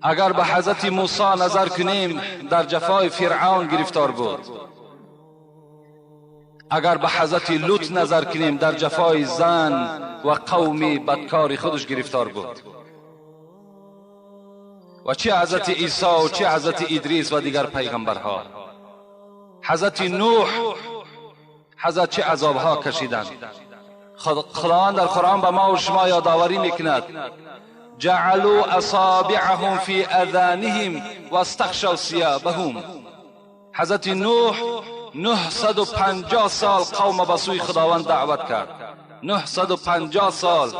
اگر به حضرت موسی نظر کنیم در جفای فرعون گرفتار بود. اگر به حضرت لوط نظر کنیم در جفای زن و قوم بدکار خودش گرفتار بود. و چه حضرت عیسی و چه حضرت ادریس و دیگر پیغمبرها. حضرت نوح حضرت چه عذابها کشیدند. خداوند در قرآن به ما و شما یادآوری میکند: جعلوا اصابعهم فی اذانهم واستغشوا ثيابهم. حضرت نوح 950 سال قوم به سوی خداوند دعوت کرد. 950 سال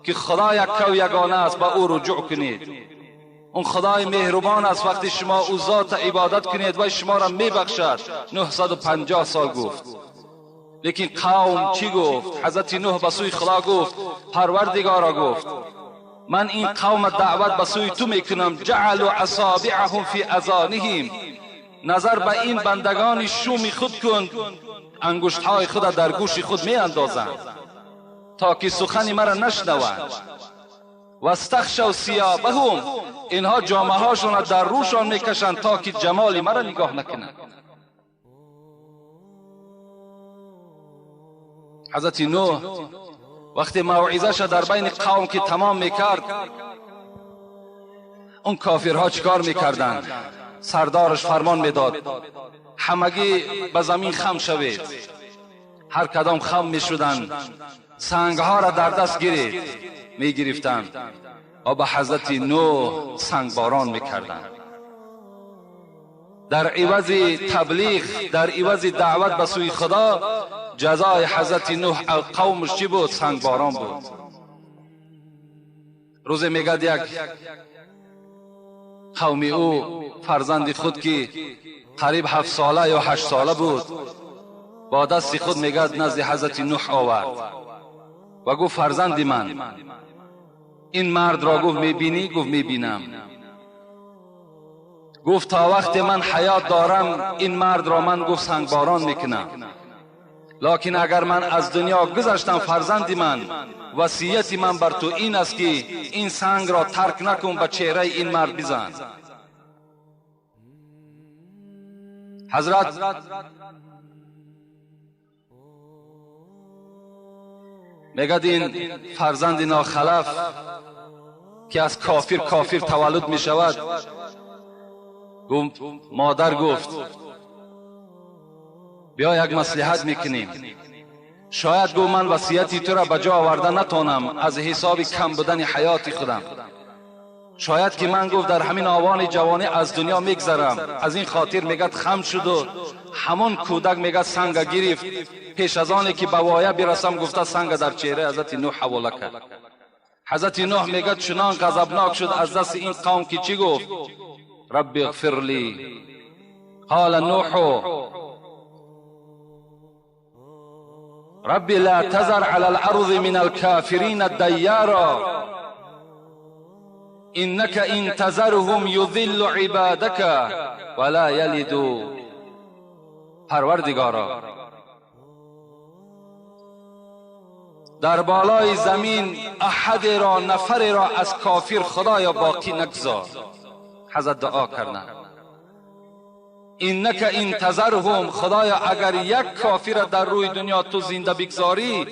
که خدا یک و یگانه است، به او رجوع کنید. اون خدای مهربان است، وقتی شما او ذات عبادت کنید و شما را میبخشد. 950 سال گفت. لیکن قوم چی گفت؟ حضرت نوح به سوی خدا گفت: پروردگارا، گفت من این قوم دعوت به سوی تو میکنم. جعلوا اصابعهم فی اذانهم. نظر به این بندگان شوم خود کن، انگشتهای خود در گوش خود می اندازند تا که سخن مرا نشنوند. و استغشوا ثيابهم. اینها جامه هاشون را در روشان میکشند تا که جمال مرا نگاه نکنند. حضرت نوح وقتی موعظه در بین قوم که تمام میکرد، اون کافرها چیکار میکردند؟ سردارش فرمان میداد همگی به زمین خم شوید. هر کدام خم میشدند، سنگها را در دست گرفت میگرفتند و به حضرت نوح سنگباران میکردند. در عوض تبلیغ، در عوض دعوت به سوی خدا، جزای حضرت نوح قومش چی بود؟ سنگباران بود. روز میگد یک قوم او فرزند خود که قریب 7 ساله یا 8 ساله بود، با دست خود میگد نزد حضرت نوح آورد و گفت فرزند من، این مرد را گفت میبینی؟ گفت میبینم. گفت تا وقت من حیات دارم این مرد را من گفت سنگباران میکنم، لکن اگر من از دنیا گذشتم فرزند من، وصیت من بر تو این است که این سنگ را ترک نکن، به چهره این مرد بزن. حضرت میگد این فرزند ناخلف که از کافر کافر تولد می شود، مادر گفت بیا یک مصلحت میکنیم، شاید گفت من وصیتی تو را به جا آورده نتانم از حساب کم بودن حیات خودم، شاید که من گفت در همین آوان جوانی از دنیا میگذرم. از این خاطر میگد خم شد و همون کودک میگد سنگ گرفت، پیش از آنی که به وایه برسم گفته سنگ در چهره حضرت نوح حواله کرد. حضرت نوح میگد چنان غضبناک شد از دست این قوم که چی گفت؟ رب اغفر لی. قال نوح رب لا تذر على الارض من الكافرین دیارا انك ان تذرهم یضل عبادك ولا یلدوا. پروردگارا در بالای زمین احد را، نفر را از کافر خدایا باقی نگذار. حضرت دعا کردن انک ان تذرهم، خدایا اگر یک کافر در روی دنیا تو زنده بگذاری،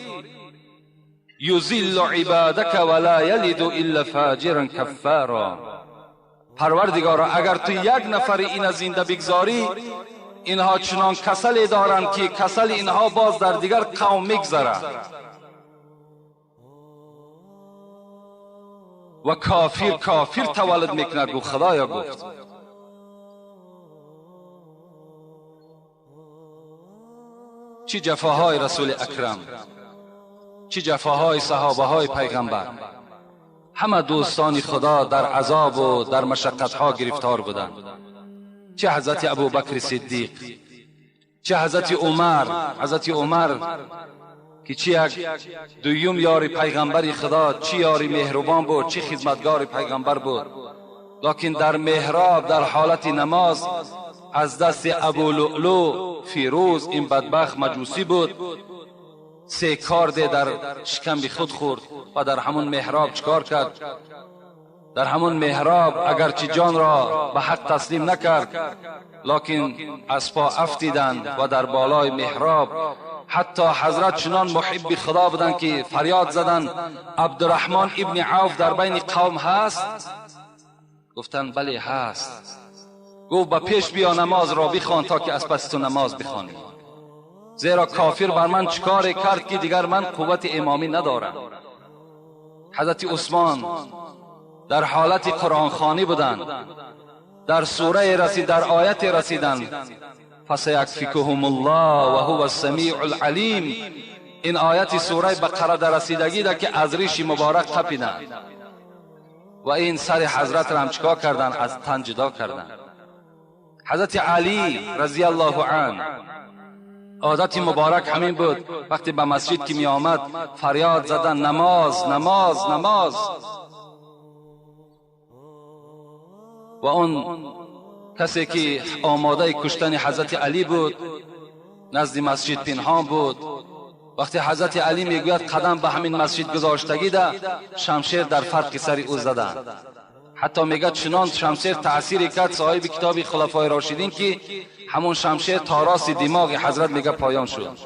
یذل عبادک ولا یلد الا فاجرا کفارا. پروردگارا اگر تو یک نفر این زنده بگذاری، اینها چنان کسل دارند که کسل اینها باز در دیگر قوم میگذرد و کافر کافر تولد میکند. گفت خدایا گفت چی جفاهای رسول اکرم، چی جفاهای صحابه های پیغمبر، همه دوستان خدا در عذاب و در مشقت ها گرفتار بودند. چه حضرت ابوبکر صدیق، چه حضرت عمر، حضرت عمر که چی یک دویم یار پیغمبر خدا، چی یاری مهربان بود، چی خدمتگار پیغمبر بود، لکن در محراب در حالت نماز از دست ابو لؤلؤ فیروز، این بدبخت مجوسی بود، 3 کارد در شکم خود خورد و در همون محراب چکار کرد؟ در همون محراب اگرچه جان را به حق تسلیم نکرد، لکن از پا افتیدند و در بالای محراب حتی حضرت چنان محب خدا بودند که فریاد زدند عبدالرحمن ابن عوف در بین قوم هست؟ گفتند بله هست. گفت به پیش بیا نماز را بخوان تا که از پس تو نماز بخوانی، زیرا کافر بر من چکار کرد که دیگر من قوت امامی ندارم. حضرت عثمان در حالت قرآن خوانی بودند، در سوره رسید، در آیت رسیدند فسیکفیکهم الله و هو السمیع العلیم. این آیت سوره بقره در رسیدگی ده که از ریش مبارک قپیدند و این سر حضرت را هم چکار کردند؟ از تن جدا کردند. حضرت علی رضی الله عنه عادت مبارک همین بود، وقتی به مسجد که می آمد فریاد زدن نماز نماز نماز. و اون کسی که آماده کشتن حضرت علی بود نزد مسجد پنهان بود. وقتی حضرت علی میگوید قدم به همین مسجد گذاشتگی ده، شمشیر در فرق سر او زدند. حتی میگه چنان شمشیر تأثیر کرد صاحب کتاب خلفای راشدین که همون شمشیر تا راست دماغ حضرت میگه پایان شد.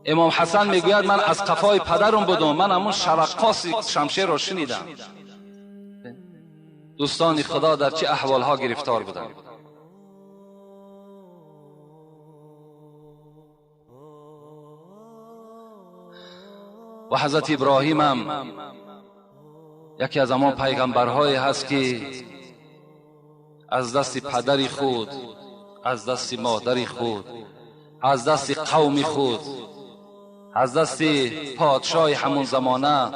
امام حسن میگوید من از قفای پدرم بودم، من همون شرقاس شمشیر را شنیدم. دوستان خدا در چه احوالها گرفتار بودند. و حضرت ابراهیم هم یکی از همان پیغمبرهایی هست که از دست پدر خود، از دست مادر خود، از دست قوم خود، از دست پادشاه همون زمانه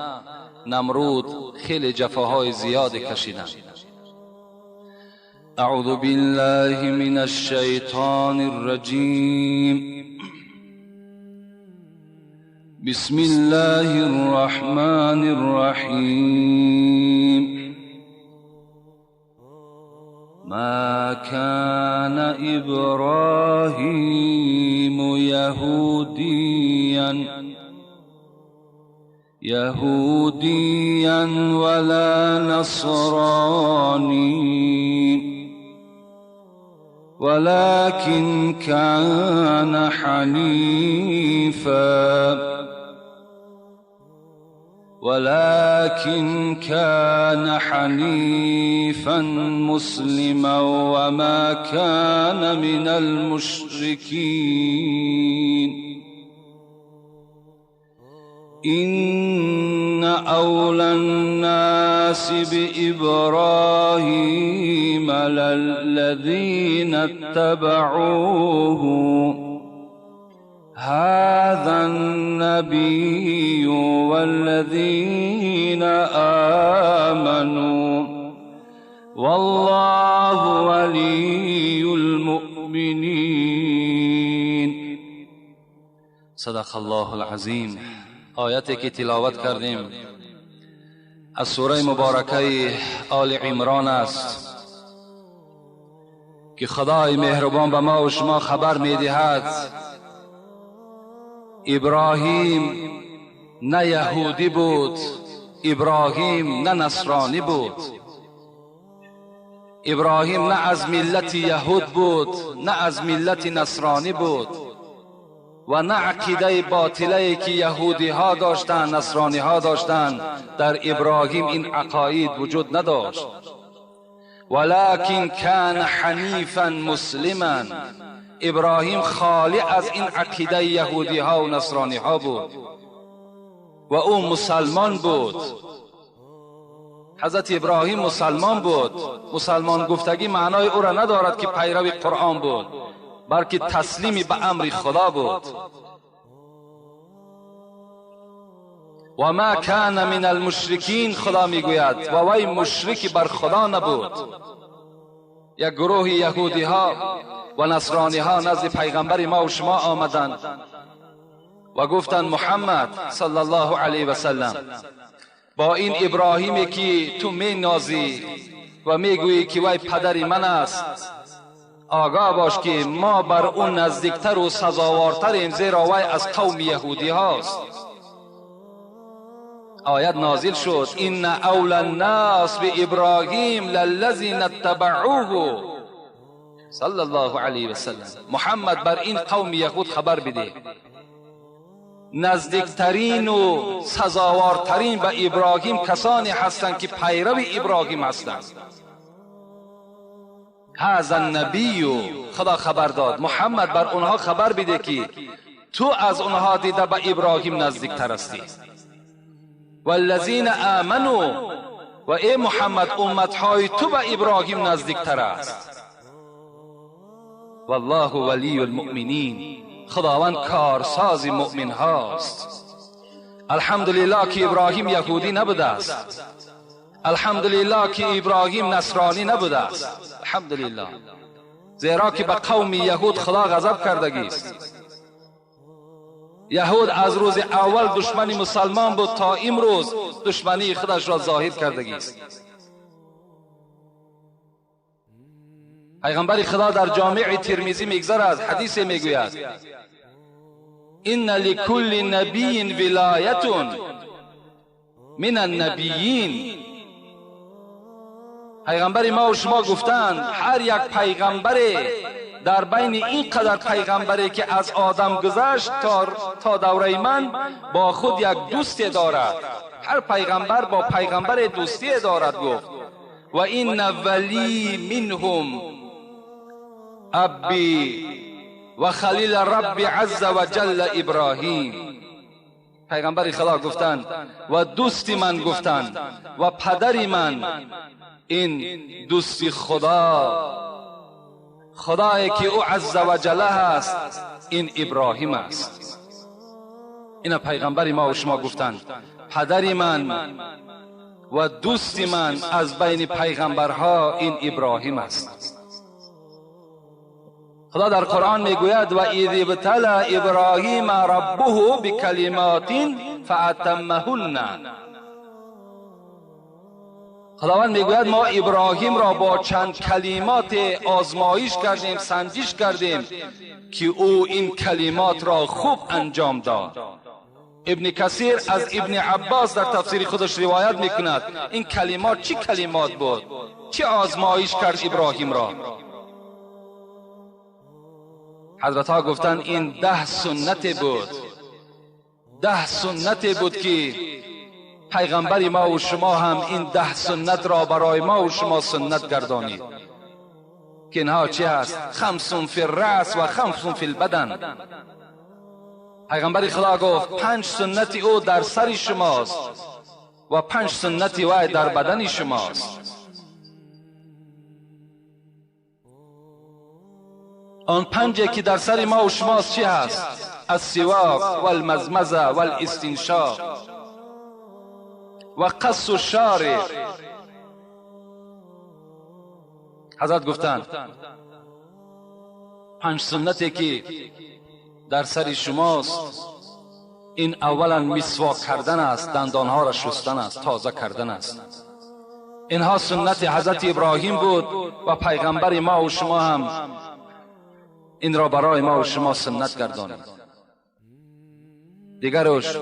نمرود خیلی جفاهای زیاد کشیدند. اعوذ بالله من الشیطان الرجیم. بسم الله الرحمن الرحیم. ما كان إبراهيم يهوديا ولا نصراني ولكن كان حنيفا مسلما وما كان من المشركين. إن أولى الناس بإبراهيم للذين اتبعوه هذا النبي والذين آمنوا والله ولي المؤمنين. صدق الله العظیم. آیتی که تلاوت کردیم از سوره مبارکه آل عمران است که خدای مهربان به ما و شما خبر میدهد ابراهیم نه یهودی بود، ابراهیم نه نصرانی بود، ابراهیم نه از ملت یهود بود، نه از ملت نصرانی بود و نه عقیده باطله که یهودی ها داشتند، نصرانی ها داشتند. در ابراهیم این عقاید وجود نداشت. ولکن کان حنیفا مسلما. ابراهیم خالی از این عقیده یهودی ها و نصرانی ها بود و او مسلمان بود. حضرت ابراهیم مسلمان بود. مسلمان گفتگی معنای او را ندارد که پیرو قرآن بود، بلکه تسلیمی به امر خدا بود. و ما کان من المشرکین، خدا میگوید و وی مشرک بر خدا نبود. یک گروه یهودی ها و نصرانی ها نزد پیغمبر ما و شما آمدند و گفتند محمد صلی الله علیه و سلم، با این ابراهیمی که تو می نازی و میگویی که وی پدر من است، آگاه باش که ما بر اون نزدیکتر و سزاوارتریم، زیرا وی از قوم یهودی هاست. آیت نازل شد ان اولی الناس بابراهیم للذین اتبعوه صلی الله علیه و سلم. محمد بر این قوم یهود خبر بده، نزدیکترین و سزاوارترین به ابراهیم کسانی هستند که پیرو ابراهیم هستند. هذا النبی، خدا خبر داد محمد بر اونها خبر بده که تو از اونها دیده به ابراهیم نزدیکتر هستی. والذین آمنوا، و ای محمد امتهای تو به ابراهیم نزدیکتر است. والله ولی المؤمنین، خداوند کارساز مؤمن هاست. الحمدلله که ابراهیم یهودی نبوده است، الحمدلله که ابراهیم نصرانی نبوده است، الحمدلله، زیرا که به قوم یهود خدا غضب کردگی است. یهود از روز اول دشمن مسلمان بود تا امروز دشمنی خودش را ظاهر کردگی است. پیغمبر خدا در جامع ترمذی میگذرد، حدیث میگوید ان لکل نبی ولایت من النبیین. پیغمبر ما و شما گفتند هر یک پیغمبر در بین این قدر پیغمبری که از آدم گذشت تا دوره من با خود یک دوستی دارد. هر پیغمبر با پیغمبر دوستی دارد. گفت و این ولی منهم ابی و خلیل رب عز و جل ابراهیم. پیغمبر خدا گفتند و دوستی من گفتند و پدری من، این دوستی خدا، خدایی که او عز و جل هست، این ابراهیم است. این پیغمبر ما و شما گفتند پدری من و دوستی من از بین پیغمبرها این ابراهیم است. خدا در قرآن میگوید و اذ ابتلی ابراهیم ربه بکلمات فاتمهن. خداوند میگوید ما ابراهیم را با چند کلمات آزمایش کردیم، سنجش کردیم که او این کلمات را خوب انجام داد. ابن کثیر از ابن عباس در تفسیر خودش روایت میکند این کلمات چی کلمات بود، چه آزمایش کرد ابراهیم را. حضرت ها گفتند این 10 سنت بود، 10 سنت بود که پیغمبر ما و شما هم این 10 سنت را برای ما و شما سنت گردانید که اینها چی هست؟ 5 فی الرأس و 5 فی البدن. پیغمبر خدا گفت 5 سنت او در سر شماست و 5 سنت وی در بدن شماست. آن 5 که در سر ما و شماست چی هست؟ السواک والمزمزه والاستنشاق و قص الشارب. حضرت گفتند 5 سنتی که در سر شماست این اولا مسواک کردن است، دندانها را شستن است، تازه کردن است. اینها سنت حضرت ابراهیم بود و پیغمبر ما و شما هم این را برای ما و شما سنت گردانید. دیگرش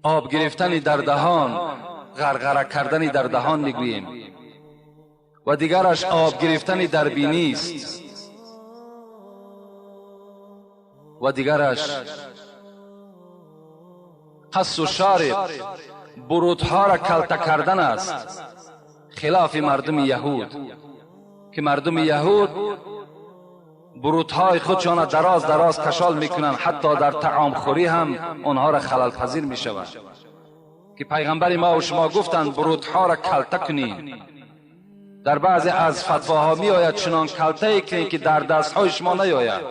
آب گرفتن در دهان، غرغره کردن در دهان میگوییم، و دیگرش آب گرفتن در بینی است، و دیگرش قص و شارب، برودها را کلته کردن است، خلاف مردم یهود که مردم یهود برودهای خودشان دراز دراز کشال میکنند، حتی در طعام خوری هم آنها را خلل پذیر میشوند که پیغمبر ما و شما گفتند برودها را کلته کنید. در بعضی از فتواها می آید چنان کلته کنید که در دستهای شما نیاید،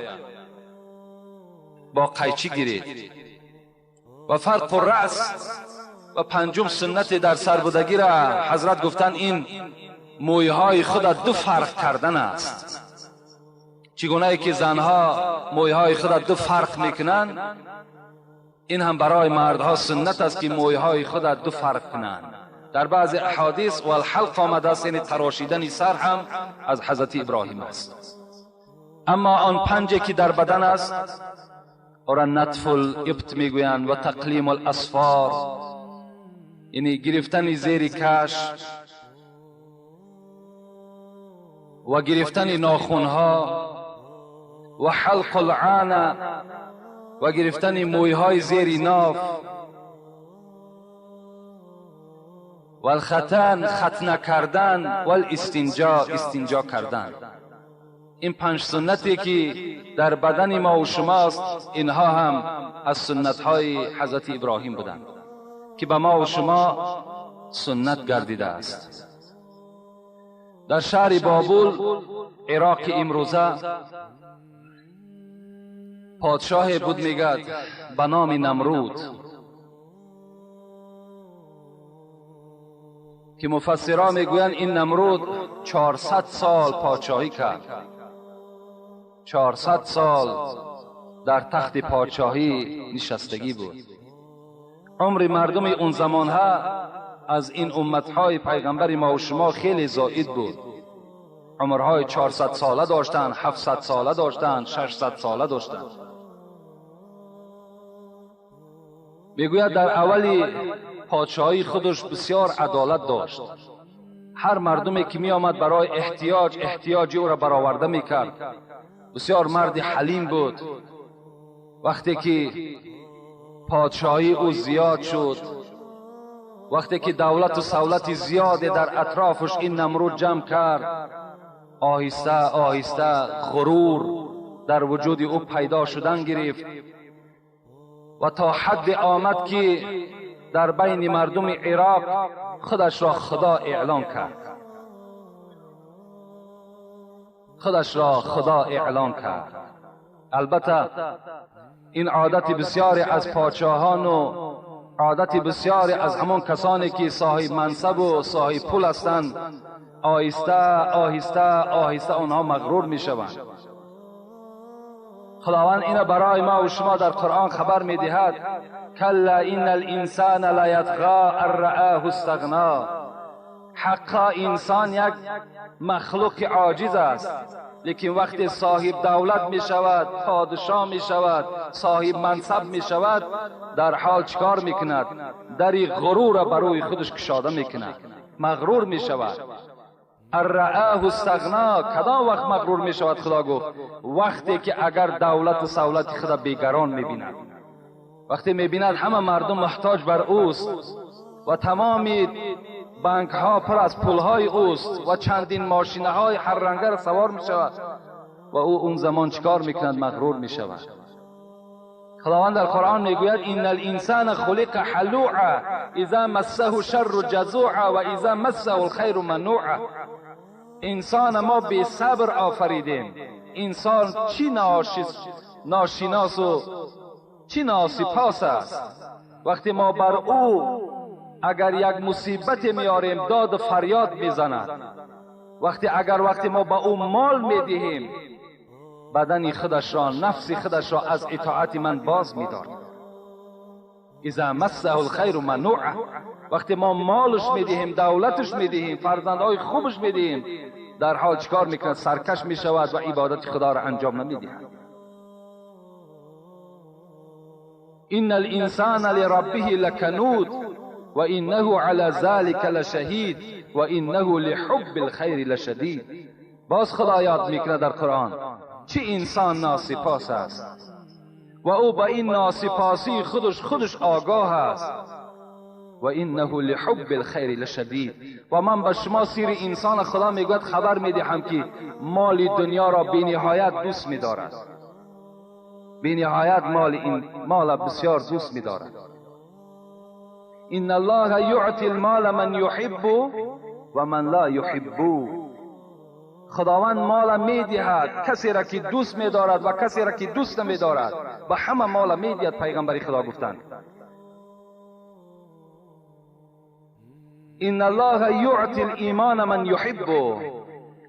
با قیچی گیرید. و فرق الرأس و 5 سنت در سر بودگی را حضرت گفتند این مویهای خود 2 فرق کردن است. چگونه که زنها مویهای خود 2 فرق میکنند، این هم برای مردها سنت است که مویهای خود 2 فرق کنند. در بعض احادیث و الحلق آمده است، یعنی تراشیدن سر هم از حضرت ابراهیم است. اما آن 5 که در بدن است، او را نطف الابط میگویند و تقلیم الاصفار، یعنی گرفتن زیر کش و گرفتن ناخونها و حلق العانه و گرفتن مویهای زیر ناف و الختن ختنه کردن و الاستنجا استنجا کردن. این 5 سنتی که در بدن ما و شماست، اینها هم از سنت‌های حضرت ابراهیم بودند که به ما و شما سنت گردیده است. در شهر بابل عراق امروزه پادشاه بود میگد به نام نمرود که مفسرها میگویند این نمرود 400 سال پادشاهی کرد، 400 سال در تخت پادشاهی نشستگی بود. عمر مردم اون زمانها از این امتهای پیغمبر ما و شما خیلی زائد بود. عمرهای 400 ساله داشتند، 700 ساله داشتند، 600 ساله داشتند. میگوید در اولی پادشاهی خودش بسیار عدالت داشت. هر مردمی که می آمد برای احتیاج او را برآورده می کرد. بسیار مرد حلیم بود. وقتی که پادشاهی او زیاد شد، وقتی که دولت و سولت زیاد در اطرافش این نمرود جمع کرد، آهسته آهسته غرور در وجود او پیدا شدن گرفت و تا حد آمد که در بین مردم عراق خودش را خدا اعلان کرد. خودش را خدا اعلان کرد. البته این عادت بسیاری از پادشاهان و عادت بسیاری از همان کسانی که صاحب منصب و صاحب پول هستند، آهسته آهسته آهسته آنها مغرور می شوند. خداوند اینو برای ما و شما در قرآن خبر می دهد: کلا ان الانسان لیطغی ان رآه استغنا. حقا انسان یک مخلوق عاجز است، لیکن وقتی صاحب دولت می شود، پادشاه می شود، صاحب منصب می شود، در حال چکار می کند؟ در غرور بروی خودش کشاده می کند، مغرور می شود. الرآه استغنا. کدام وقت مغرور می شود؟ خدا گفت وقتی که اگر دولت و سولت خود بیگران می بیند، وقتی می بیند همه مردم محتاج بر اوست و تمام بانک ها پر از پول های اوست و چندین ماشین های هر رنگه را سوار می شود و او اون زمان چکار می کند؟ مغرور می شود. خداوند در قرآن می گوید ان الانسان خلق حلوعا اذا مسه الشر جزوعا و اذا مسه الخیر منوعا. انسان ما بی صبر آفریدیم. انسان چی ناشناس و چی ناسپاس است. وقتی ما بر او اگر یک مصیبت میاریم داد و فریاد میزند. وقتی ما به او مال میدهیم بدن خودش را، نفس خودش را از اطاعت من باز میدارد. اذا مسه الخیر منوع. وقتی ما مالش میدهیم، دولتش میدهیم، فرزندهای خوبش میدهیم، در حال چکار میکند؟ سرکش میشود و عبادت خدا را انجام نمیدهد. ان الانسان لربه لکنود و انه علی ذلك لشهید و انه لحب الخیر لشدید. باز خدا یاد میکنه در قرآن چه انسان ناسپاس است و او به این ناسپاسی خودش آگاه است. و انه لحب الخیر لشدید. و من به شما سیر انسان خدا میگوید خبر میدهم که مال دنیا را بی نهایت دوست میدارد، بی نهایت مال این مال بسیار دوست میدارد. ان الله یعطی المال من یحب و من لا یحب. خداوند مال میدهد کسی را که دوست میدارد و کسی را که دوست نمیدارد، به همه مال میدهد. پیغمبر خدا گفتند ان الله یعطی الایمان من یحب.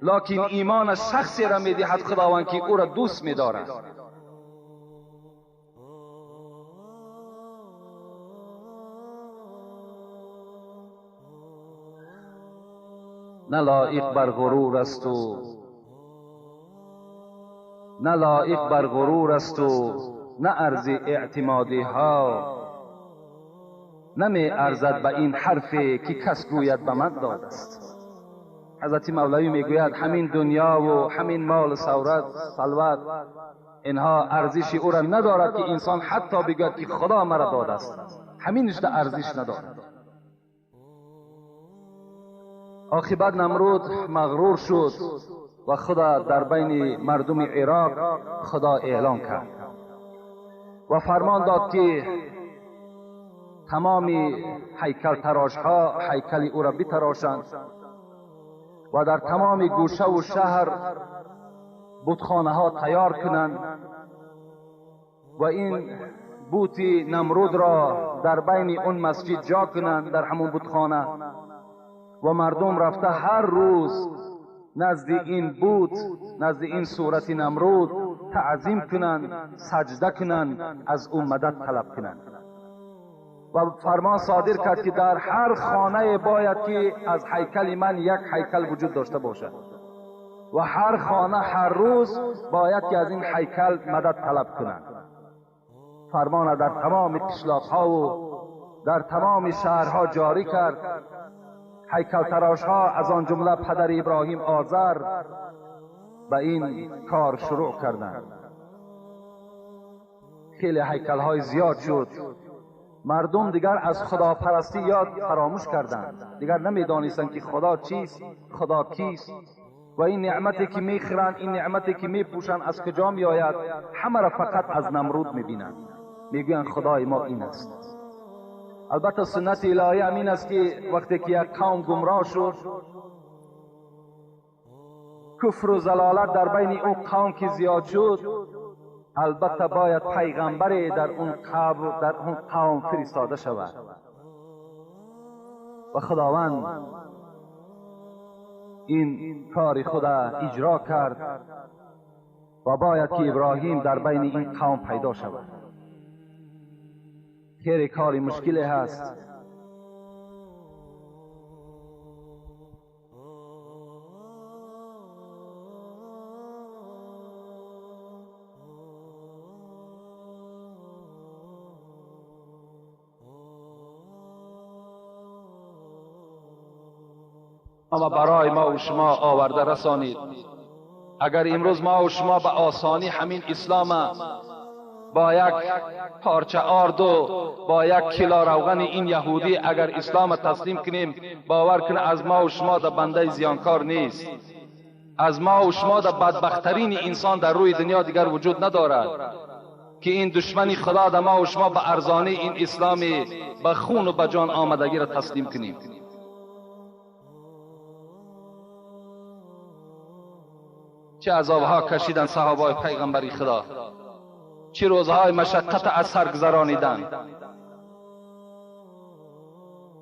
لکن ایمان شخصی را میدهد خداوند که او را دوست میدارد. نه لایق بر غرور است و نه لایق بر غرور است و نه ارزی اعتمادی ها، نمی ارزد به این حرفی که کس گوید به من داد است. حضرت مولوی میگوید همین دنیا و همین مال و ثروت اینها ارزش او را ندارد که انسان حتی بگوید که خدا مرا داد است، همینش در ارزش ندارد. عاقبت نمرود مغرور شد و خدا در بین مردم عراق خدا اعلان کرد و فرمان داد که تمام هیکل تراش ها هیکل او را بتراشند و در تمام گوشه و شهر بتخانه ها تیار کنند و این بت نمرود را در بین اون مسجد جا کنند، در همون بتخانه، و مردم رفته هر روز نزد این بت، نزد این صورت نمرود تعظیم کنند، سجده کنند، از او مدد طلب کنند. و فرمان صادر کرد که در هر خانه باید که از هیکل من یک هیکل وجود داشته باشد و هر خانه هر روز باید که از این هیکل مدد طلب کنند. فرمان در تمام قشلاق‌ها و در تمام شهرها جاری کرد. هیکل تراشها از آن جمله پدر ابراهیم آذر به این کار شروع کردند. خیلی هیکل‌های زیاد شد. مردم دیگر از خداپرستی یاد فراموش کردند، دیگر نمیدانستند که خدا چیست، خدا کیست و این نعمتی که میخورند، این نعمتی که میپوشند از کجا میآید. همه را فقط از نمرود میبینند، میگویند خدای ما این است. البته سنت الهی همین است که وقتی که یک قوم گمراه شد، کفر و ضلالت در بین او قوم که زیاد شد، البته باید پیغمبری در اون قبر، در اون قوم فرستاده شود. و خداوند این کار خود اجرا کرد و باید که ابراهیم در بین این قوم پیدا شود. خیلی کاری مشکلی هست. اما برای ما و شما آورده رسانید. اگر امروز ما و شما به آسانی همین اسلام با یک پارچه آرد و با یک کیلو روغن این یهودی اگر اسلام تسلیم کنیم، باور کنه از ما و شما در بنده زیانکار نیست. از ما و شما در بدبختترین انسان در روی دنیا دیگر وجود ندارد که این دشمنی خدا در ما و شما به ارزانی این اسلام به خون و به جان آمدگی را تسلیم کنیم. چه عذابها کشیدن صحابای پیغمبری خدا، چه روزهای مشقت از سر گذرانیدن.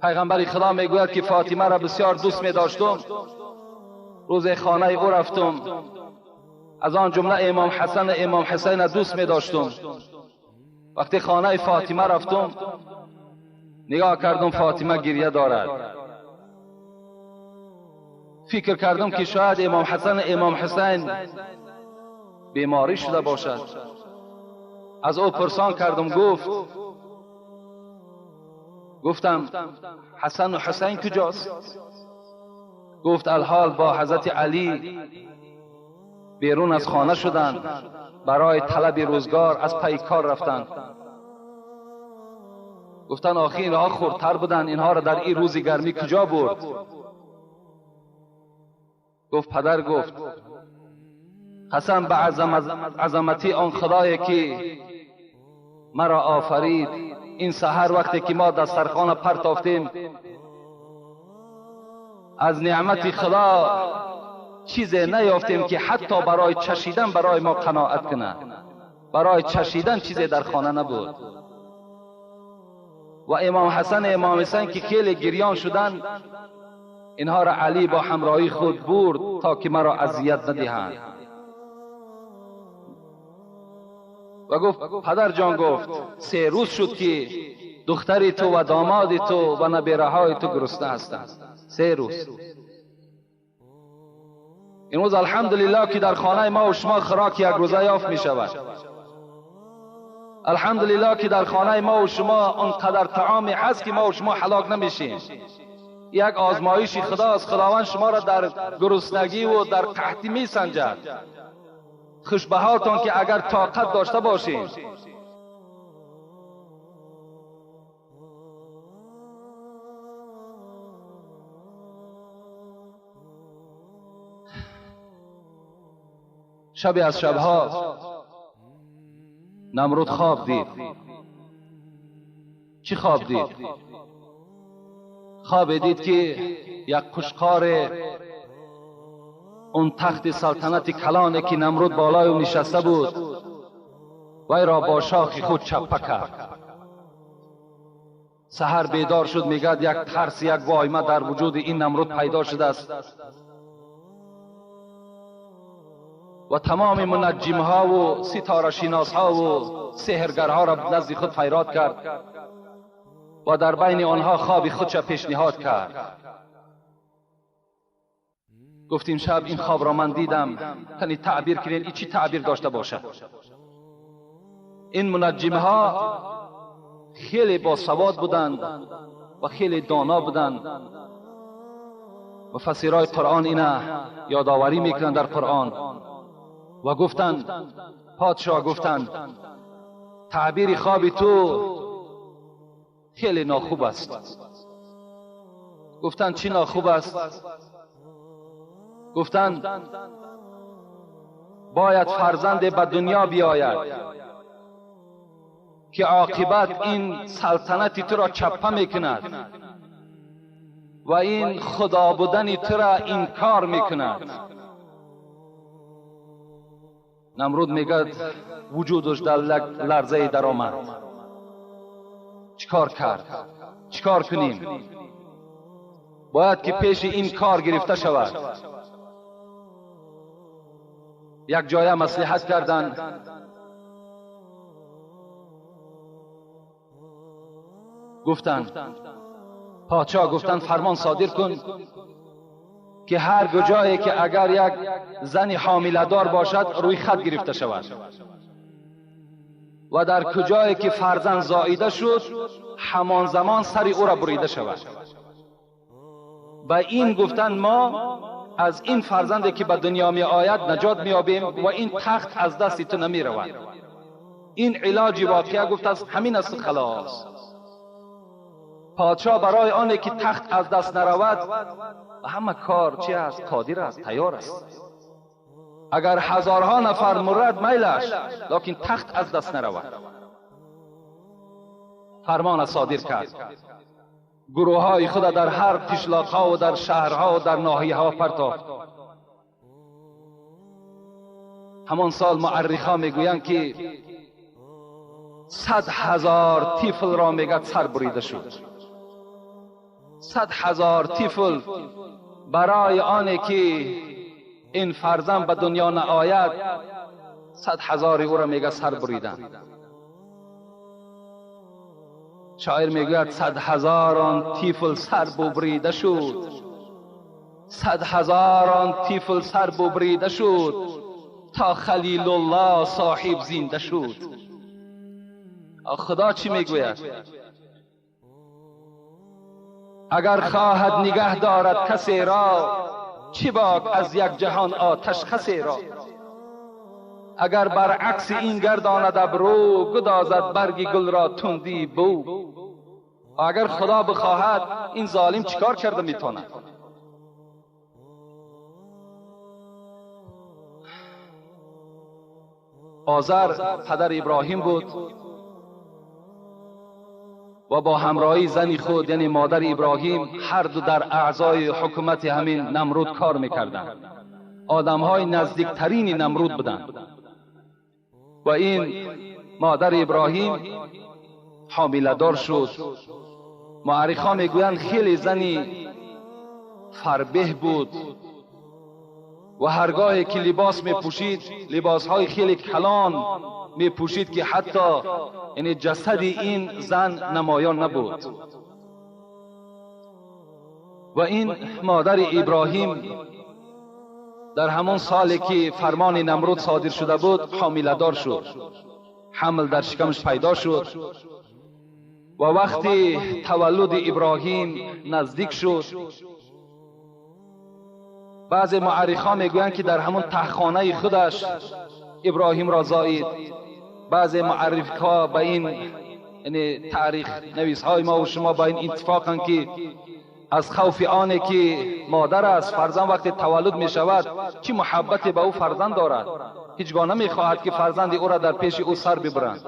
پیغمبر خدا میگوید که فاطمه را بسیار دوست می داشتم. روز خانه او رفتم، از آن جمله امام حسن امام حسین را دوست می داشتم. وقتی خانه فاطمه رفتم، نگاه کردم فاطمه گریه دارد. فکر کردم که شاید امام حسن امام حسین بیماری شده باشد. از او پرسان کردم، گفت، گفتم حسن و حسین کجاست؟ گفت الحال با حضرت علی بیرون از خانه شدند، برای طلب روزگار از پی کار رفتند. گفتن آخی اینها خردتر بودند، اینها را در این روز گرمی کجا برد؟ گفت پدر، گفت قسم به عظمتی آن خدایی که مرا آفرید، این سحر وقتی که ما دسترخوان پرتافتیم از نعمت خدا چیزی نیافتیم که حتی برای چشیدن برای ما قناعت کنه. برای چشیدن چیزی در خانه نبود. و امام حسن امام حسین که خیلی گریان شدند، اینها را علی با همراهی خود برد تا که مرا اذیت ندهند. و گفت پدر جان، گفت 3 روز شد که دختری تو و داماد تو و نبیره های تو گرسنه هستند. 3 روز. امروز الحمدلله که در خانه ما و شما خوراک یک روزه یافت می شود. الحمدلله که در خانه ما و شما آنقدر طعامی هست که ما و شما هلاک نمیشیم. یک آزمایش خداست. خداوند شما را در گرسنگی و در قحطی میسنجد. خوش به حالتان که اگر طاقت داشته باشیم. شبی از شبها نمرود خواب دید. چی خواب دید؟ خواب دید که یک قشقار اون تخت سلطنت کلانه که نمرود بالای او نشسته بود وی را با شاخ خود چپه کرد. سحر بیدار شد، میگد یک ترس، یک وایمه در وجود این نمرود پیدا شده است و تمام منجم ها و ستاره شناس ها و سحرگرها را نزد خود فریاد کرد و در بین آنها خواب خودش پیشنهاد کرد. گفتیم شب این خواب را من دیدم، تنی تعبیر کنین این چی تعبیر داشته باشد. این منجم ها خیلی با سواد بودند و خیلی دانا بودند. مفسرای قرآن اینا یادآوری میکنند در قرآن و گفتند، پادشاه گفتند تعبیر خواب تو خیلی ناخوب است. گفتند چی ناخوب است؟ گفتند باید فرزند به دنیا بیاید که عاقبت این سلطنت تو را چپه میکند و این خدا بودن تو را انکار میکند. نمرود میگد وجودش در لرزه در آمد. چیکار کرد؟ چیکار کنیم؟ باید که پیش این کار گرفته شود. یک جایه مصلحت کردند. گفتند پادشاه گفتند فرمان صادر کن که هر جایی که اگر یک زن حامله دار باشد روی خط گرفته شود و در کجایی که فرزند زاییده شد همان زمان سر او را بریده شود. به این گفتند ما از این فرزندی که به دنیا می آید نجات می یابیم و این تخت از دست تو نمی رود. این علاج واقعه گفت است همین است خلاص. پادشاه برای آنه که تخت از دست نرود همه کار چی است؟ قادر است، تیار است. اگر هزارها نفر مرد میلش، لکن تخت از دست نرود. فرمان صادر کرد. گروه های خود در هر قشلاق ها و در شهرها و در ناحیه ها پرتافت. همان سال مورخا میگویند که 100,000 طفل را میگد سر بریده شد. 100,000 طفل برای آنه که این فرزند به دنیا نآید 100,000 او را میگه سر بریدن. شاعر میگوید 100,000 طفل سر ببریده شد، 100,000 طفل سر ببریده شد تا خلیل الله صاحب زنده شد. خدا چی میگوید؟ اگر خواهد نگه دارد کسی را، چی باک از یک جهان آتش خسی را. اگر برعکس این گرداند ابرو، گدازد برگ گل را تندی بو. اگر خدا بخواهد این ظالم چیکار کرده میتواند؟ آذر پدر ابراهیم بود و با همراهی زن خود یعنی مادر ابراهیم هر دو در اعضای حکومت همین نمرود کار میکردند. آدمهای نزدیکترین نمرود بودند و این مادر ابراهیم حامله دار شد. مورخان میگویند خیلی زنی فربه بود و هرگاهی که لباس میپوشید لباسهای خیلی کلان میپوشید که حتی یعنی جسد این زن نمایان نبود. و این مادر ابراهیم در همان سالی که فرمان نمرود صادر شده بود حامله دار شد. حمل در شکمش پیدا شد و وقتی تولد ابراهیم نزدیک شد، بعض معرخا میگویند که در همون تهخانه خودش ابراهیم را زایید. بعض معرخا به این، یعنی تاریخ نویس های ما و شما با این اتفاقند که از خوف آنه که مادر است، فرزند وقتی تولد می شود چی محبت به او فرزند دارد، هیچگاه نمی خواهد که فرزند او را در پیش او سر ببرند.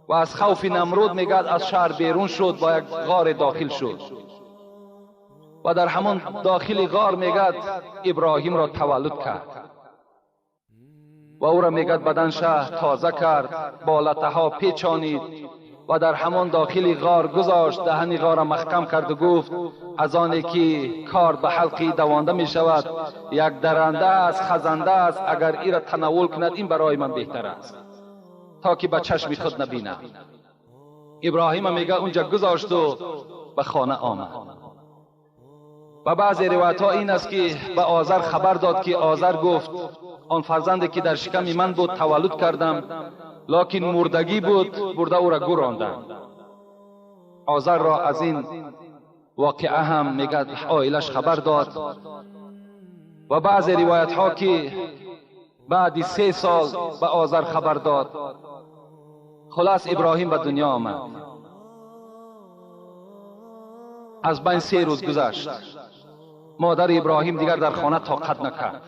و از خوف نمرود میگد از شهر بیرون شد، با یک غار داخل شد و در همان داخل غار میگد ابراهیم را تولد کرد و او را میگد بدن شهر تازه کرد، با لطه پیچانید و در همان داخل غار گذاشت، دهن غار را محکم کرد و گفت از آنی که کار به حلقی دوانده می شود، یک درنده است، خزنده است، اگر ای را تناول کند این برای من بهتر است تا که به چشم خود نبینم. ابراهیم میگه اونجا گذاشت و به خانه آمد. و بعضی روایت ها این است که به آذر خبر داد که آذر گفت آن فرزندی که در شکم من بود تولد کردم، لکن مردگی بود، برده او را گوراندم. آذر را از این واقعه هم میگه عائلش خبر داد. و بعضی روایت ها که بعد 3 سال به آذر خبر داد. خلاص ابراهیم به دنیا آمد. از بین 3 روز گذشت. مادر ابراهیم دیگر در خانه طاقت نکرد.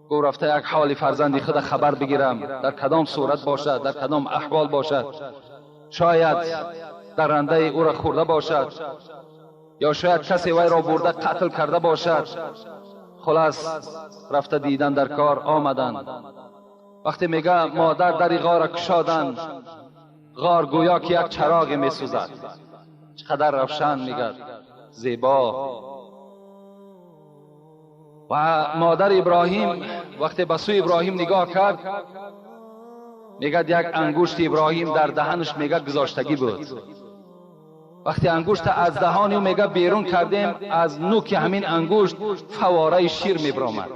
گو رفته یک حال فرزندی خود خبر بگیرم، در کدام صورت باشد، در کدام احوال باشد، شاید درنده او را خورده باشد یا شاید کسی وی را برده قتل کرده باشد. خلاص رفته دیدن در کار آمدن. وقتی میگه مادر در غار کشادن، غار گویا که یک چراغ میسوزد، چقدر روشن، میگه زیبا. و مادر ابراهیم وقتی به سوی ابراهیم نگاه کرد، میگه یک انگشت ابراهیم در دهنش میگه گذاشتگی بود. وقتی انگشت از دهان او میگه بیرون کردیم، از نوک همین انگشت فواره شیر میبرآمد.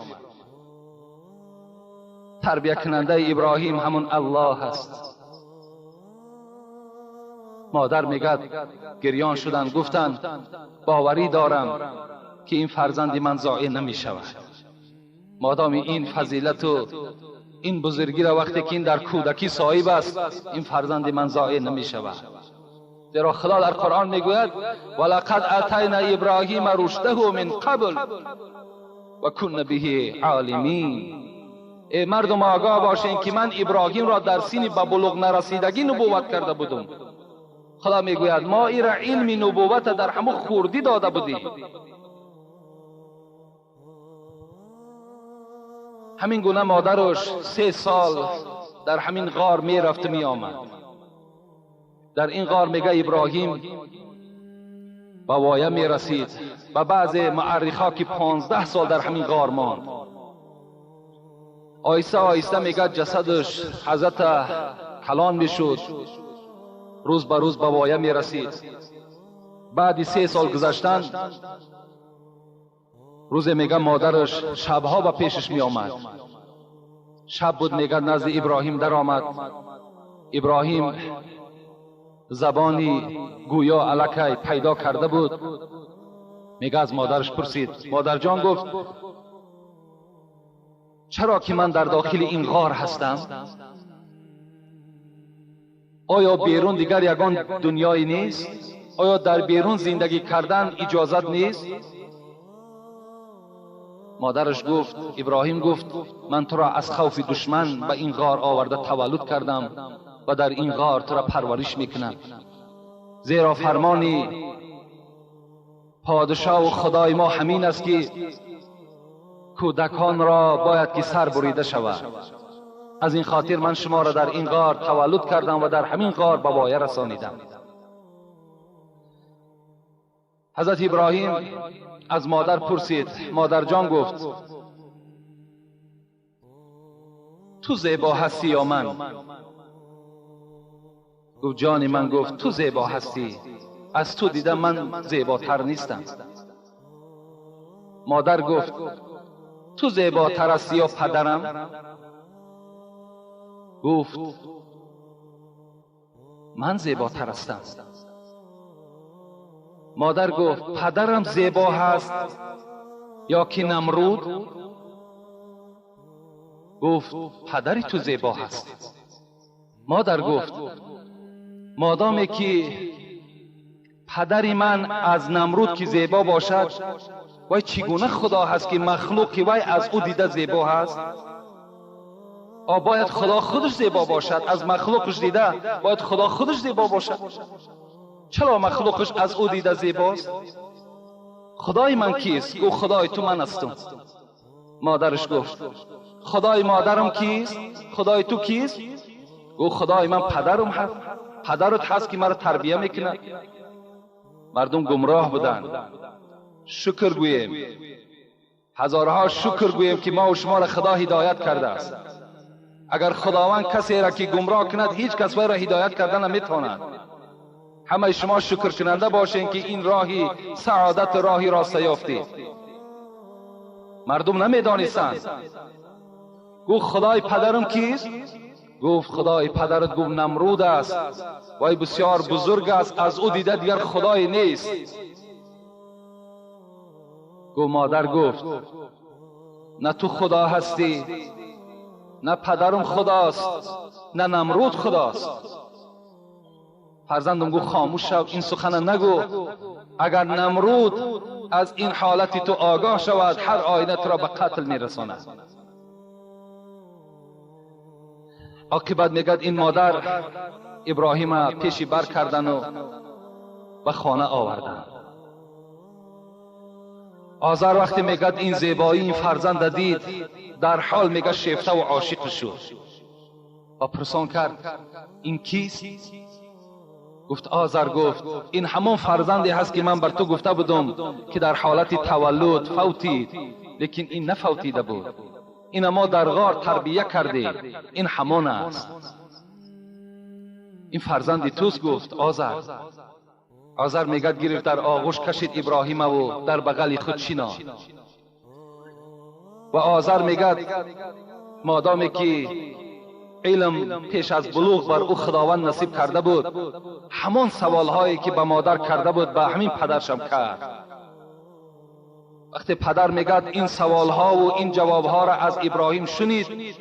تربیه کننده ابراهیم همون الله است. مادر میگه گریان شدن، گفتند باوری دارم که این فرزند من ضایع نمی شود. مادام این فضیلت و این بزرگی را وقتی که این در کودکی صاحب است، این فرزند من ضایع نمی شود. زیرا خدا در قرآن میگوید ولقد اتینا ابراهیم رشده من قبل و کنا به عالمین. ای مردم آگاه باشین که من ابراهیم را در سین به بلوغ نرسیدگی نبوت کرده بودم. خدا میگوید ما ای را علم نبوت در همون خوردی داده بودیم. همین گونه مادرش 3 سال در همین غار میرفت می آمد. در این غار میگه ابراهیم به وایه میرسید و بعض معرخا که 15 سال در همین غار ماند. آیسته آیسته میگه جسدش حضرت کلان میشد، روز به روز به وایه میرسید. بعد 3 سال گذشتن، روز میگه مادرش شبها به پیشش می آمد. شب بود میگه نزد ابراهیم در آمد. ابراهیم زبانی گویا الکی پیدا کرده بود. میگه از مادرش پرسید، مادر جان گفت چرا که من در داخل این غار هستم؟ آیا بیرون دیگر یگان دنیایی نیست؟ آیا در بیرون زندگی کردن اجازت نیست؟ مادرش گفت، ابراهیم گفت من تو را از خوف دشمن به این غار آورده تولد کردم و در این غار تو را پرورش میکنم، زیرا فرمانی پادشاه و خدای ما همین است که کودکان را باید که سر بریده شود. از این خاطر من شما را در این غار تولد کردم و در همین غار به وایه رسانیدم. حضرت ابراهیم از مادر پرسید، مادر جان گفت تو زیبا هستی یا من؟ گفت جان من، گفت تو زیبا هستی، از تو دیدم من زیباتر نیستم. مادر گفت تو زیباتر هستی یا پدرم؟ گفت من زیباتر هستم. مادر گفت پدرم زیبا هست یا که نمرود؟ گفت پدری تو زیبا هست. مادر گفت مادامی که پدری من از نمرود که زیبا باشد، وای چگونه خدا هست که مخلوقی وای از او دیده زیبا هست؟ باید خدا خودش زیبا باشد، از مخلوقش دیده باید خدا خودش زیبا باشد. چرا مخلوقش از او دیده زیباست؟ خدای من کیست؟ گفت خدای تو من هستم. مادرش گفت خدای مادرم کیست؟ خدای تو کیست؟ گفت خدای من پدرم هست، پدرت هست که مرا تربیه میکنه. مردم گمراه بودند. شکر گوییم، هزارها شکر گوییم که ما و شما را خدا هدایت کرده است. اگر خداوند کسی را که گمراه کند، هیچ کس وی را هدایت کردن نمیتواند. همه شما شکر کننده باشین که این راهی سعادت، راهی راست یافتید. مردم نمیدانستند. گفت خدای پدرم کیست؟ گفت خدای پدرت گفت نمرود است، وای بسیار بزرگ است، از او دیده دیگر خدای نیست. گفت مادر گفت نه تو خدا هستی، نه پدرم خداست، نه نمرود خداست. فرزندم گفت خاموش شو، این سخن نگو، اگر نمرود از این حالت تو آگاه شود هر آینه تو را به قتل میرساند. عاقبت میگد این مادر ابراهیم پیشی بر کردن و به خانه آوردن. آذر وقتی میگد این زیبایی این فرزند دید، در حال میگه شیفته و عاشق شد و پرسان کرد این کیست؟ گفت آذر گفت این همون فرزندی هست که من بر تو گفته بودم که در حالت تولد فوتید، لیکن این نفوتیده بود، این ما در غار تربیه کردیم، این همان است، این فرزندی توست. گفت آذر. آذر میگد گرفت در آغوش کشید ابراهیم و در بغل خود چیناند. و آذر میگد مادامی که علم پیش از بلوغ بر او خداوند نصیب کرده بود، همان سوالهایی که به مادر کرده بود به همین پدرشم کرد. وقتی پدر میگد این سوالها و این جوابها را از ابراهیم شنید،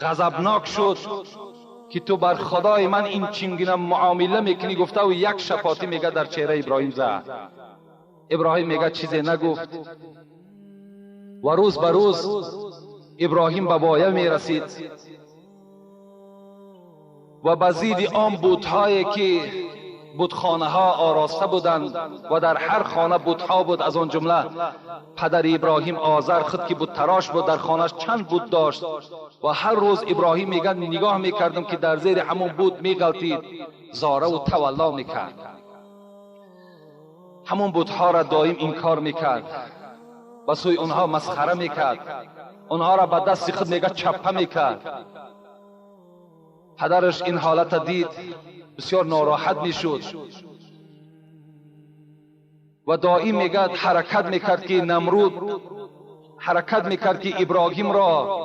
غضبناک شد که تو بر خدای من این چنگینه معامله میکنی. گفته و یک شپاتی میگه در چهره ابراهیم زد. ابراهیم میگه چیزی نگفت و روز به روز ابراهیم به وایه میرسید و به زید آن بت‌هایی که بتخانه ها آراسته بودند و در هر خانه بت‌ها بود، از آن جمله پدر ابراهیم آذر خود که بت تراش بود، در خانهش چند بت داشت و هر روز ابراهیم میگن نگاه میکردم که در زیر همون بت میغلطید، زاره و تولا میکرد، همون بت‌ها را دائم انکار میکرد، به سوی اونها مسخره میکرد، اونها را به دست خود میگه چپه میکرد. پدرش این حالت دید، بسیار ناراحت میشد و دائم میگه حرکت میکرد که نمرود، حرکت میکرد که ابراهیم را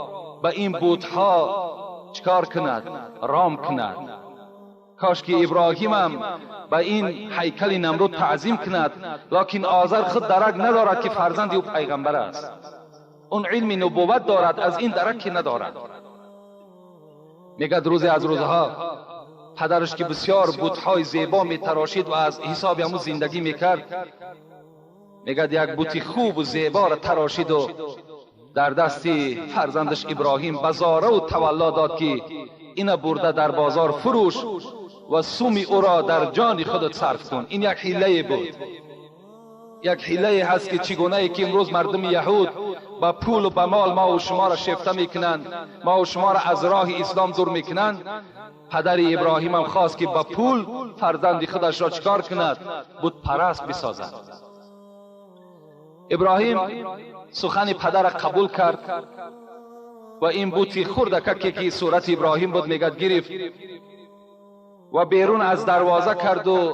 به این بت‌ها چکار کند، رام کند. کاش که ابراهیم هم به این هیکل نمرود تعظیم کند، لکن آذر خود درک ندارد که فرزند او پیغمبر است. اون علم نبوت دارد، از این درکی ندارد. میگه روزی از روزها پدرش که بسیار بت‌های زیبا میتراشید و از حساب همون زندگی میکرد، میگه یک بت خوب و زیبا را تراشید و در دست فرزندش ابراهیم بزاره و تولا داد که اینا برده در بازار فروش و سومی او را در جان خودت صرف کن. این یک حیله بود، یک حیله هست که چگونه که امروز مردم یهود با پول و با مال ما و شما را شفته میکنند، ما و شما را از راه اسلام دور میکنند. پدر ابراهیم هم خواست که با پول فرزند خودش را چکار کند، بت پرست بسازد. ابراهیم سخن پدر قبول کرد و این بوتی خردککی که صورت ابراهیم بود میگد گرفت و بیرون از دروازه کرد و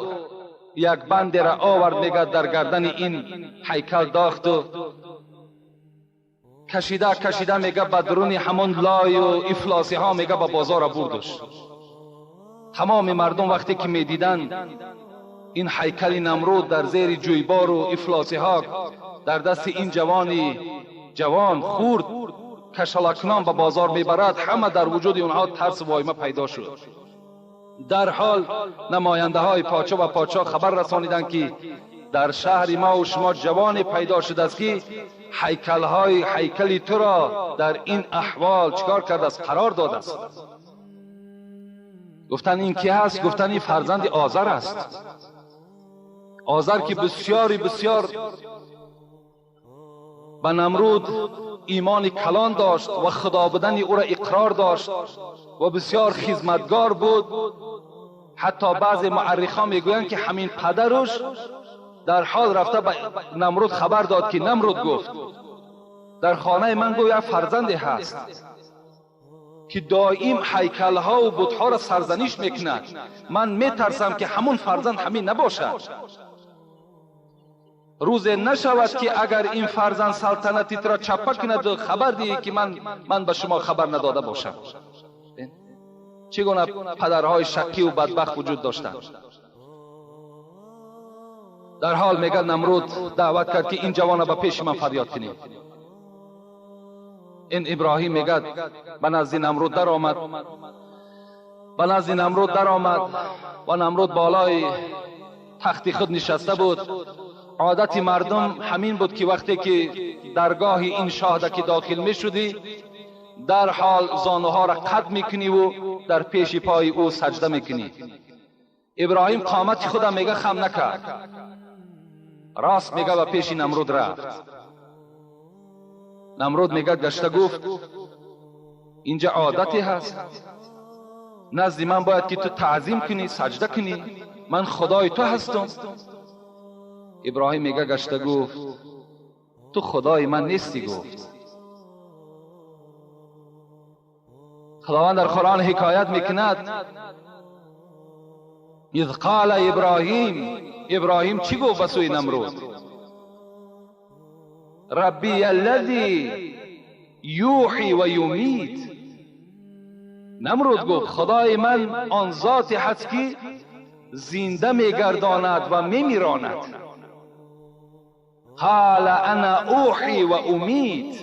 یک بند را آورد، میگد در گردن این هیکل داخت و کشیده کشیده میگه به درون همون لای و افلاسی ها میگه به بازار بردش. تمام مردم وقتی که میدیدند این هیکل نمرود در زیر جویبار و افلاسی ها در دست این جوانی جوان خورد کشالاکنان به بازار میبرد، همه در وجود اونها ترس و وایمه پیدا شد. در حال نماینده های پاچا و پاچا خبر رسانیدند که در شهر ما و شما جوانی پیدا شده است که هیکل هیکلی تو را در این احوال چکار کرده است؟ قرار داده است. گفتن این کی هست؟ گفتن این فرزند آذر است. آذر که بسیاری بسیار به نمرود ایمان کلان داشت و خدا بودن او را اقرار داشت و بسیار خدمتگار بود. حتی بعض مورخان میگویند که همین پدرش در حال رفته به نمرود خبر داد که نمرود گفت در خانه من گویا فرزندی هست که دائم هیکلها و بتها را سرزنش میکند، من میترسم که همون فرزند همین نباشد. روز نشود که اگر این فرزند سلطنتی را چپه کند خبر دیگه که من به شما خبر نداده باشم. چگونه پدرهای شکی و بدبخت وجود داشتند. در حال میگه نمرود دعوت کرد که این جوان به پیش من فریاد کنید. این ابراهیم میگه به نزد نمرود در آمد، به نزد نمرود در آمد و نمرود بالای تخت خود نشسته بود. عادت مردم همین بود که وقتی که درگاه این شاه که داخل می شدی در حال زانوها را قد میکنی و در پیش پای او سجده میکنی. ابراهیم قامت خود میگه خم نکرد، راست میگه و پیش نمرود رفت. نمرود میگه گشته گفت اینجا عادتی هست، نزد من باید که تو تعظیم کنی، سجده کنی، من خدای تو هستم. ابراهیم میگه گشته گفت تو خدای من نیستی. گفت خداوند در قرآن حکایت میکند اذ قال ابراهیم، ابراهیم چی گفت به سوی نمرود؟ ربی الذی یوحی و یمیت. نمرود گفت خدای من آن ذاتی هست که زنده میگرداند و میمیراند. قال انا اوحی و امیت.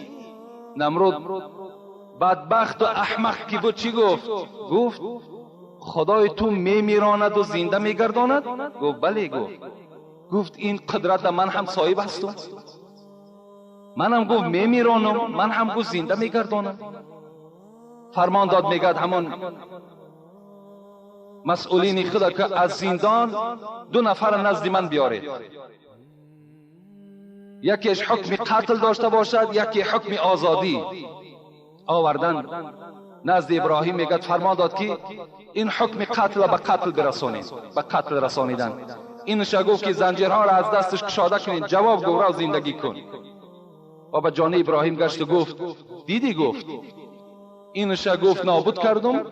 نمرود بدبخت و احمق کی بود چی گفت؟ گفت خدای تو میمیراند و زنده میگرداند؟ گفت بله. گفت این قدرت من هم صاحب هستم، منم گفت میمیرانم، من هم گفت زنده میگردانم. فرمان داد میگد همون مسئولین خدا که از زندان 2 نفر نزد من بیارید، یکیش حکم قتل داشته باشد، یکی حکم آزادی. آوردن نزد ابراهیم میگد فرمان داد که این حکم قتل به قتل برسانید، به قتل رسانیدن. اینش گفت که زنجیرها را از دستش کشاده کنید. جواب گفت را زندگی کن. و به جان ابراهیم گشت و گفت دیدی؟ گفت اینش گفت نابود کردم،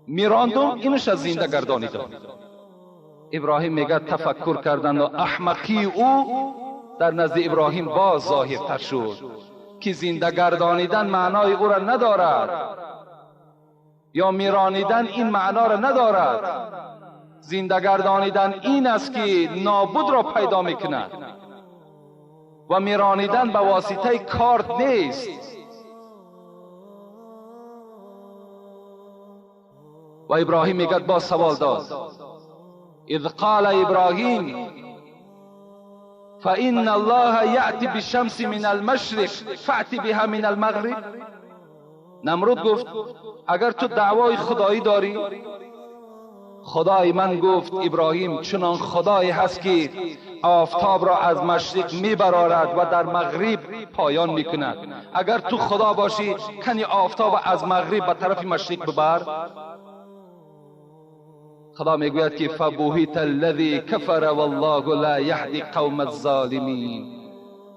میراندم، اینش زنده گردانیدم. ابراهیم میگه تفکر کردن و احمقی او در نزد ابراهیم باز ظاهرتر شد که زنده گردانیدن معنای او را ندارد یا میرانیدن این معنا را ندارد. زنده گردانیدن این است که نابود را پیدا میکند و میرانیدن به واسطه کارت نیست. و ابراهیم میگه باز سوال داد اذ قال ابراهیم فإن الله یأتی بالشمس من المشرق فأت بها من المغرب. نمرود گفت اگر تو دعوای خدایی داری، خدای من گفت ابراهیم چنان خدایی هست که آفتاب را از مشرق میبرارد و در مغرب پایان میکند. اگر تو خدا باشی کنی آفتاب از مغرب به طرف مشرق ببر. خدا میگوید که فبهت الذی کفر والله لا یهدی قوم الظالمین.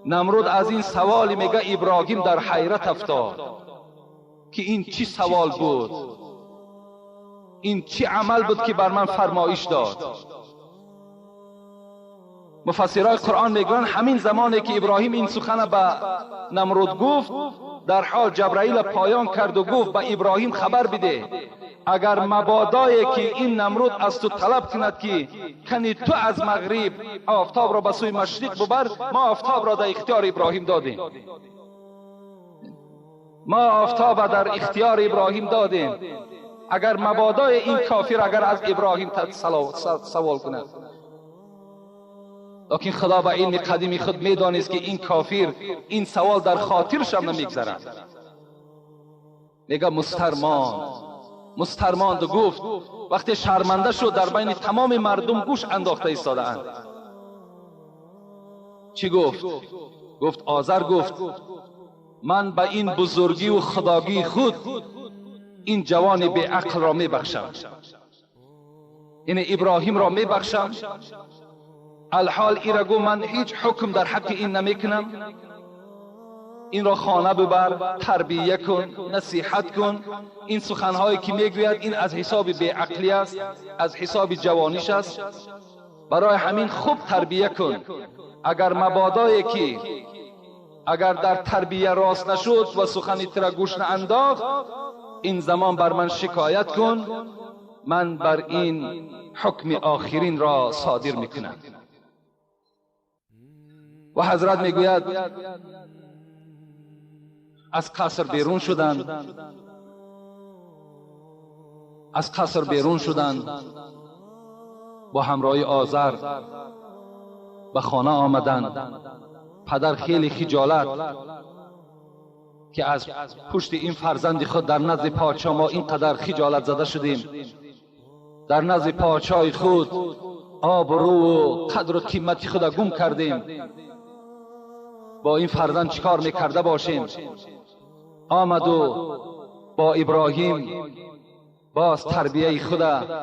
نمرود از این سوال میگه ابراهیم در حیرت افتاد که این چی سوال بود، این چی عمل بود که بر من فرمایش داد. مفسرای قرآن میگویند همین زمانی که ابراهیم این سخن به نمرود گفت، در حال جبرائیل پایان کرد و گفت به ابراهیم خبر بده اگر مبادایی که این نمرود از تو طلب کند که کنی تو از مغرب آفتاب را به سوی مشرق ببر، ما آفتاب را در اختیار ابراهیم دادیم. ما آفتاب در اختیار ابراهیم دادیم. اگر مبادای این کافر اگر از ابراهیم سوال کند، لیکن خدا به علم قدیم خود میدانست که این کافر این سوال در خاطرش هم نمیگذرد. میگه مسترماند و گفت وقتی شرمنده شد در بین تمام مردم گوش انداخته ایستاده‌اند. چی گفت؟ گفت آذر گفت من به این بزرگی و خداگی خود این جوان بی عقل را میبخشم، این ابراهیم را میبخشم. الحال ایرا گو من هیچ حکم در حق این نمیکنم، این را خانه ببر، تربیه کن، نصیحت کن. این سخنهایی که میگوید این از حساب بیعقلی است، از حساب جوانیش است، برای همین خوب تربیه کن. اگر مبادایی که اگر در تربیه راست نشد و سخنی ترا گوش نانداخت، این زمان بر من شکایت کن، من بر این حکم آخرین را صادر میکنم. و حضرت میگوید از قصر بیرون شدند، از قصر بیرون شدند، با همراهی آذر به خانه آمدند. پدر خیلی خجالت که از پشت این فرزند خود در نزد پادشاه ما اینقدر خجالت زده شدیم، در نزد پادشاه خود آبرو و قدر و قیمت خود گم کردیم، با این فرزند چیکار میکرده باشیم؟ آمد و با ابراهیم باز تربیه خود،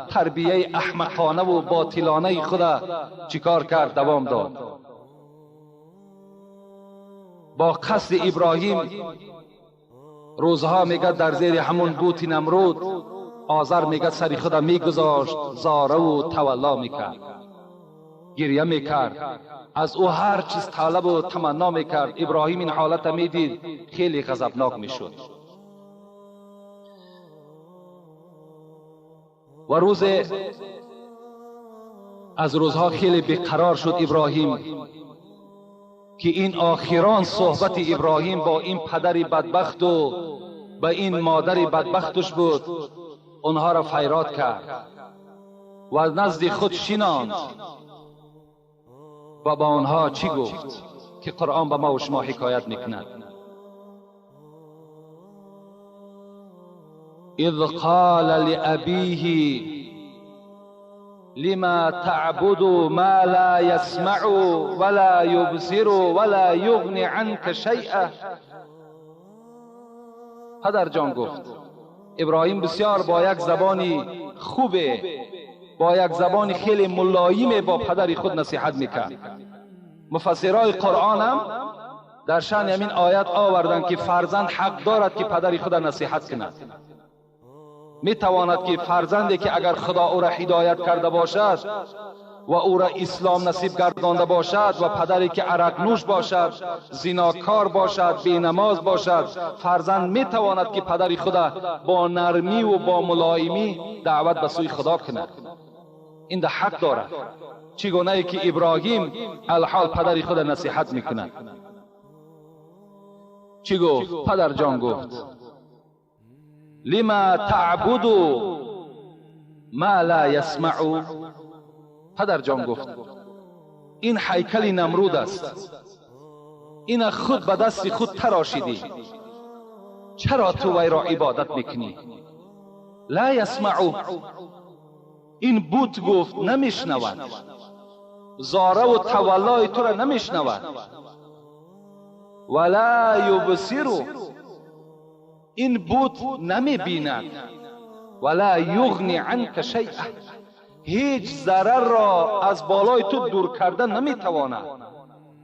تربیه احمقانه و باطلانه خود چیکار کرد؟ دوام داد. با قصد ابراهیم روزها میگه در زیر همون بوت نمرود آذر میگه سری خود میگذاشت، زاره و تولا میکرد، گریه میکرد، از او هر چیز طلب و تمنا میکرد. ابراهیم این حالت میدید، خیلی غضبناک میشد. و روز از روزها خیلی بیقرار شد ابراهیم که این آخران صحبت ابراهیم با این پدر بدبخت و با این مادر بدبختش بود. آنها را فیراد کرد و از نزد خود شناند و با آنها چی گفت که قرآن به ما و شما حکایت میکند؟ اذ قال لأبیه لما تعبد ما لا يسمع ولا يبصر ولا يغني عنك شيئا. پدر جان گفت، ابراهیم بسیار با یک زبانی خوبه، با یک زبان خیلی ملایم با پدر خود نصیحت میکرد. مفسرای قرآن هم در شأن همین آیت آوردند که فرزند حق دارد که پدر خود نصیحت کند. میتواند که فرزندی که اگر خدا او را هدایت کرده باشد و او را اسلام نصیب گردانده باشد و پدری که عرق نوش باشد، زیناکار باشد، بینماز باشد، فرزند میتواند که پدر خود با نرمی و با ملایمی دعوت به سوی خدا کند. این ده حق دارد. چگونه ای که ابراهیم الحال پدر خود نصیحت میکند. چی گفت؟ پدر جان گفت لما تعبد ما لا یسمع. پدر جان گفت این هیکل نمرود است، این خود به دست خود تراشیدی، چرا تو وی را عبادت میکنی؟ لا یسمع، این بت گفت نمیشنود، زاره و تولای تو را نمیشنود. ولا یبصر، این بت نمیبیند. ولا یغنی عنک شیئا، هیچ ضرر را از بالای تو دور کردن نمیتواند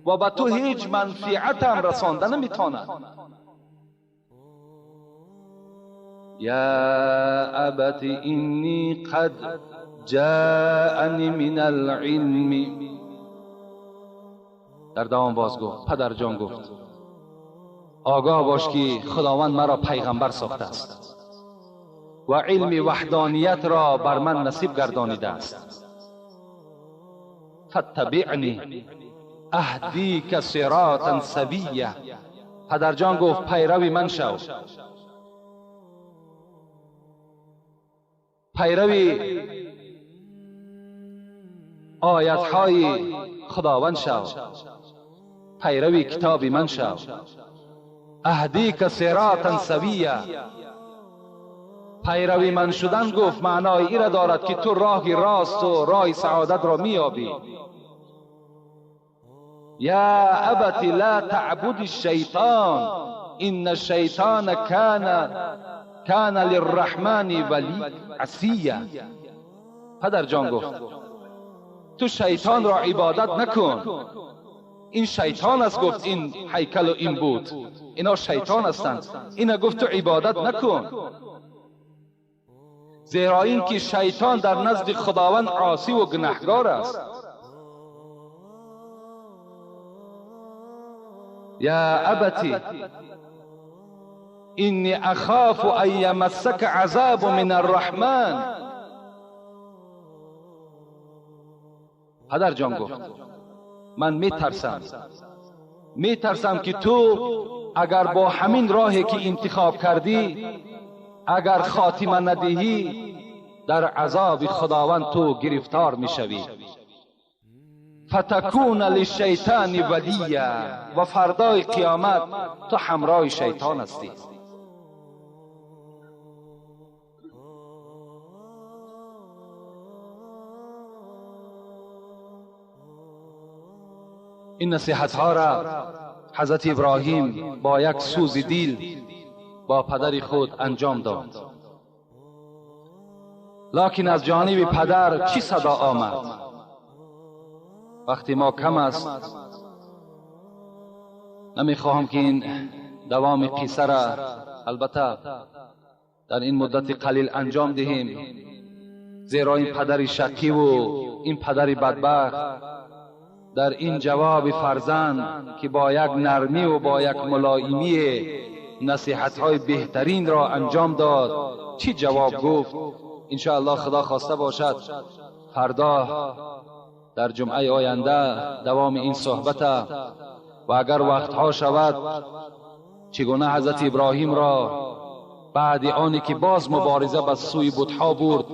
و به تو هیچ منفعت هم رسانده نمیتواند. یا ابت انی قد جاءنی من العلم در دوام باز گفت پدر جان گفت آگاه باش که خداوند مرا پیغمبر ساخته است و علم وحدانیت را بر من نصیب گردانیده است. فاتبعنی اهدیک صراطا سویا. پدر جان گفت پیروی من شو، پیروی آیت های خداوند شو، پیروی کتاب من شو. اهدیک صراطا سویا. پیروی من شدن گفت معنای ای را دارد که تو راه راست و راه سعادت را میابی. یا ابت لا تعبد الشیطان ان الشیطان کان للرحمن ولی عصیا. پدر جان گفت تو شیطان را عبادت نکن، این شیطان است. گفت این هیکل و این بود، اینا شیطان هستند. اینا گفت تو عبادت نکن، زیرا اینکه شیطان در نزد خداوند عاصی و گناهگار است. یا ابتی انی اخاف ان یمسک عذاب من الرحمن. پدر جان گفت من میترسم که تو اگر با همین راهی که انتخاب کردی اگر خاتمه ندهی در عذاب خداوند تو گرفتار میشوی. فتکون للشیطان ولیا. و فردای قیامت تو همراه شیطان هستی. این نصیحت ها را حضرت ابراهیم با یک سوز دل با پدر خود انجام داد. لکن از جانب پدر چی صدا آمد؟ وقتی ما کم است، نمیخواهم که این دوام قصه را البته در این مدت قلیل انجام دهیم، زیرا این پدر شقی و این پدر بدبخت در این جواب فرزند که با یک نرمی و با یک ملایمی نصیحت های بهترین را انجام داد چی جواب گفت؟ انشاءالله خدا خواسته باشد فردا در جمعه آینده دوام این صحبت و اگر وقتها شود چگونه حضرت ابراهیم را بعد آنی که باز مبارزه به سوی بتها برد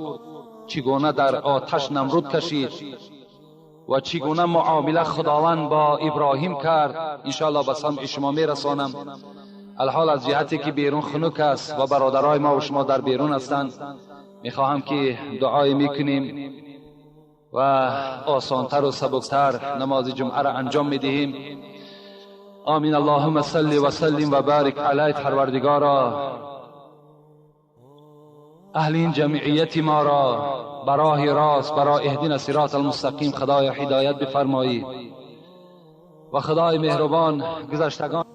چگونه در آتش نمرود کشید و چگونه معامله خداوند با ابراهیم کرد انشاءالله به سمع شما میرسانم. الحال از جهتی که بیرون خنک است و برادرای ما و شما در بیرون هستند میخواهم که دعای میکنیم و آسانتر و سبکتر نماز جمعه را انجام میدهیم. آمین. اللهم صل و سلم و بارک علی. پروردگارا اهل این جمعیت ما را براه راست، برای اهدنا صراط المستقیم خدای هدایت بفرمایی و خدای مهربان گذشتگان